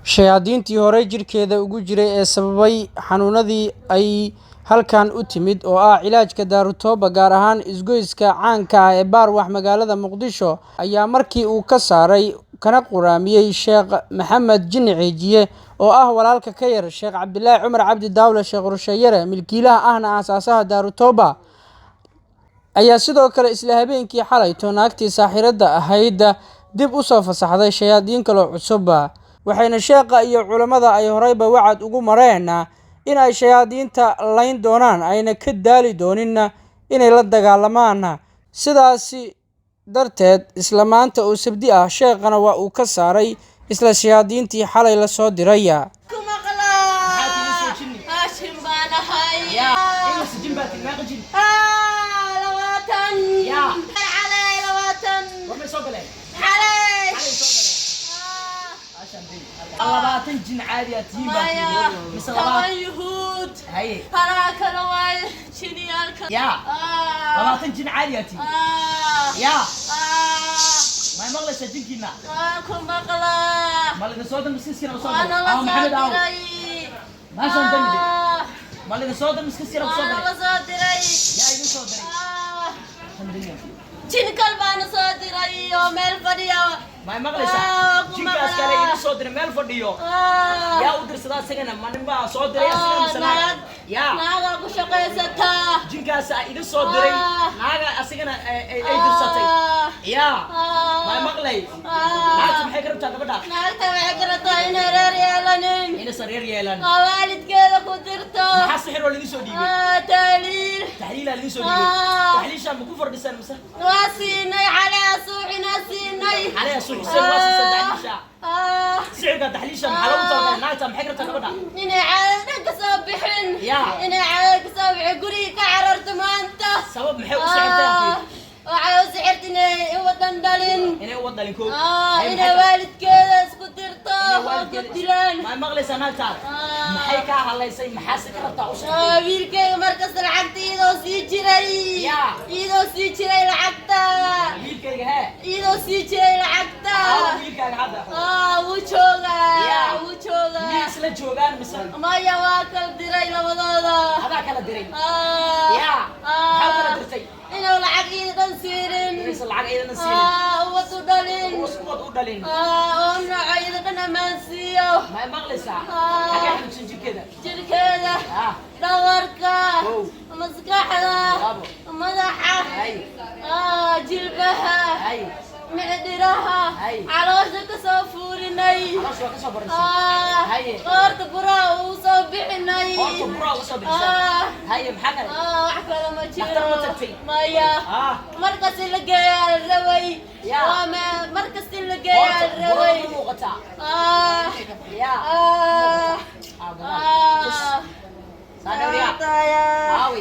Shayaadiintii horey jidhkeeda ugu jiray ee sababay xanuunadii ay halkan u timid oo ah cilaajka Daarutooba, gaar ahaan isgoyska caanka ah ee Baarwax magaalada Muqdisho, ayaa markii uu ka saaray kana quraamiyey Sheekh Maxamed Jinni Ceejiye oo ah walaalka ka yar Sheekh Cabdilaahi Cumar Cabdi Daawle Sheekh Rusheeyare, milkiilaha ahna aasaasaha Daarutooba, ayaa sidoo kale isla habeenkii xalayto naagtii saaxiradda ahayd dib u soo fasaxday shayaadiin kaloo cusub. Waxayna sheekha iyo culammada ay horeyba wacad ugu mareen in ay shayaadiinta layn doonaan, ayna ka daali doonin inay la dagaalamaan. Sidaasi darteed isla maanta oo Sabdi ah sheekhana waa uu ka saaray isla shayaadiintii xalay la soo diray. Ku maqlaa Haashim baan ahay. 20 xalay 20 xalay. 20 jin caadi aad tihiin baa Maya. tihiin mise 10 20? Yuhuud. Haye. Haraa kale waay jiniyaalka. Yaa. 20 jin caadi aad tihiin. Yaa. May maqlaysaa jinkiina? Waa ku maqlaa. Ma lidin soo dir miskiiskina usoo Waana galay la aaw soo Maxamed aaw diray. Maashaan damide ma lidin soo dir miskiiskina usoo Waana galay la soo diray. Yaa idin soo diray? Shan bilyan. Jin kal baana soo diray oo meel fadhiya. May maqlaysaa? Ku Jinkaas kale maqlaa. idin soo diray meel fadhiyo yaa u dirsadaa isagana? Ma nin baa soo diray asagana mise naag? Naag. Yaa. Naagaa ku shaqaysataa. Jinkaas idin soo diray naaga asigana ay dirsatay. Yaa, may maqlay? Naagta maxay ka rabtaa gabadha? Naagta waxay ka rabtaa inay reer yeelanin. Inaysan reer yeelan. Oo waalidkeeda ku dirto. Maxaa sixir oo lidin soo dhiibay? Tahliil. Taxliilaa lidin soo dhiibay. Taxliishaa ma ku fardhisaan mise? Waa siinay xalay, asuuxinaa siinay. Xalay asuuxiseen, waa siiseen taxliisha. Sixirka taxliisha maxaa loogu talagalay? Naagta maxay ka rabtaa gabadha? Inay caadada dhan ka soo bixin. Yaa. Inay caadada ka soo bixin, guriga ka cararto maanta. Sabab maxay u sixirtay? Waxay u sixirtay inay wadan dhalin. Inay u wadalin koo. Inay Maxay waalidkeeda isku dirto Inay oo ku dilaan. Ma maqlaysaa naagtaada? Maxay kaa hadlaysay? Maxaa si ka rabtaa u sixirtay? Wiilkayga markasta lacagta iyadoo sii jiray. Yaa. Iyadoo sii jiray lacagta. Wiilkayga hee? Iyadoo sii jiray lacagta. Aawo wiilkaaga hadda? Wuu joogaa. Yaa. Wuu joogaa. Miyay isla joogaan mise? Maya, waa kala diray labadooda. Adaa kala diray? Yaa. Maxaa u kala dirtay? Inuu lacag iyada dhan siirin. Inaysan lacag iyadana siinin. Ubad u dhalin. Ubad u dhalin. Oo nooco iyada dhan ammaan siiyo. Ma maqlaysaa? Xagee xanuunsan jirkeeda? Jirkeeda. Dhabarka. Kow. Maskaxda. Labo. Madaxa. Hay. Jilbaha. Hay. Micdhiraha. Hay. Caloosha ka soo fuurinay. Caloosha waa ka soo barisay. Haye. Qoorta buraa uu soo bixinay. Qoorta buraa uga soo bixisay. Haye, maxaa kale? Wax kale ma jiro. Dhakhtar ma tagtay? Maya. Markas in la geeyaa la rabay. Yaa. Waa markas in la geeyaa Qoorta la rabay. burada ma muuqataa? Yaa. Gadaal. Tus. Saa dhawriya. Aawi.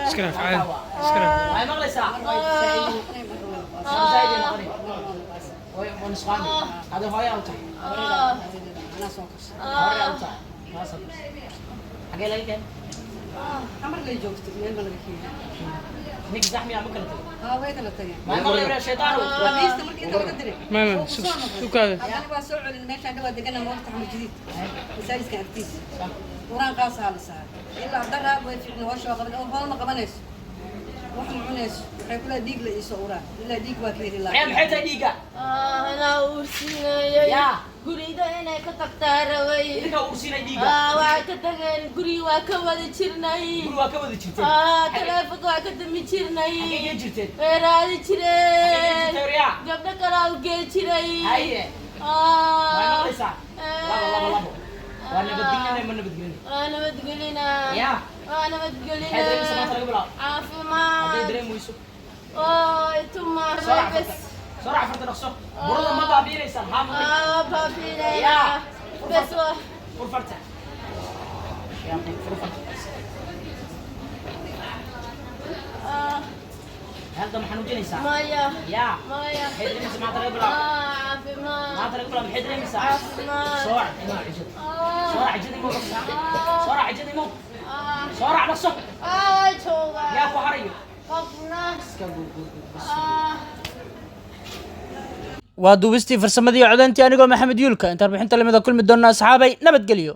Iska dhaaf caadi. Iska dhaaf. Way maqlaysaa? Soo zaid ay noqoni. Way waa nusqaami. Adi hooyo u tahay. Hooyo u tahay. Waa soo korsay. Xagee laga keenay? Xamar lay joogto, meel ma laga keenay. Ninka saxmiyaa ma kala tagay? Haa, way kala tageen. Ma maqlay walaal shaydaanu? Khamiista markii inta laga diray. Ma oo ku soo noqday. sukaada. Haddana waa soo celin meeshaan dhawaa degana moogta Xamar Jadiid. Masaajidka agtiisa. Quraan qaasaa la saaray. Ilaa daraa way fiicni hawsha waa qaban oo howl ma qabanayso. Wax ma cunayso. Waxay kula dhiig la iisoo uraa. Ilaa dhiig waa ka heli Maxay lahaa. maxay tahay dhiigga? Anaa uursiinayay. Yaa. Guriga inay ka tagtaa rabay. Idinkaa uursiinay dhiigga. Waxay ka tageen guriga, waa ka wada jirnay. Guri waa ka wada jirteen. Taleefonka waa ka dami jirnay. Xagee gee jirteen? Way raadi Xagee jireen. jirtay waryaa? Gabdho kalaa u gee jiray. Haye. Way maqlaysaa? Labo labo labo. Waa nabadgelina ma nabadgelina? Waa nabadgelinaa. Yaa. Waa Maxay dareemaysaa maanta nabadgelinaa. laga bilaabo? Hadday Caafimaad. dareemayso. Oo ituma Soo raac bes. farta. Soo raac farta dhaqso. Burada ma baabi'inaysaan? Haa ma? Waa baabiinaya. Yaa. Bes waa. Fur farta. Yaa, fur farta. Hadda ma xanuujinaysaa? Maya. Yaa. Maya. Maxay dareemaysaa maanta laga bilaabo? Caafimaad. Maanta laga bilaabo maxay dareemaysaa? Caafimaad. Soo raac imaa cijada. Soo raac cijada imow dhaqso. Soo raac cijada imow. Soo raac dhaqso. Waa joogaa. Yaa ku harayo? Qofna. Iska guur guur guur. Waa duubistii, farsamadii, codayntii anigoo Maxamed Yuulka. Intaan warbixinta lamida kulmi doona, asxaabay, nabadgelyo.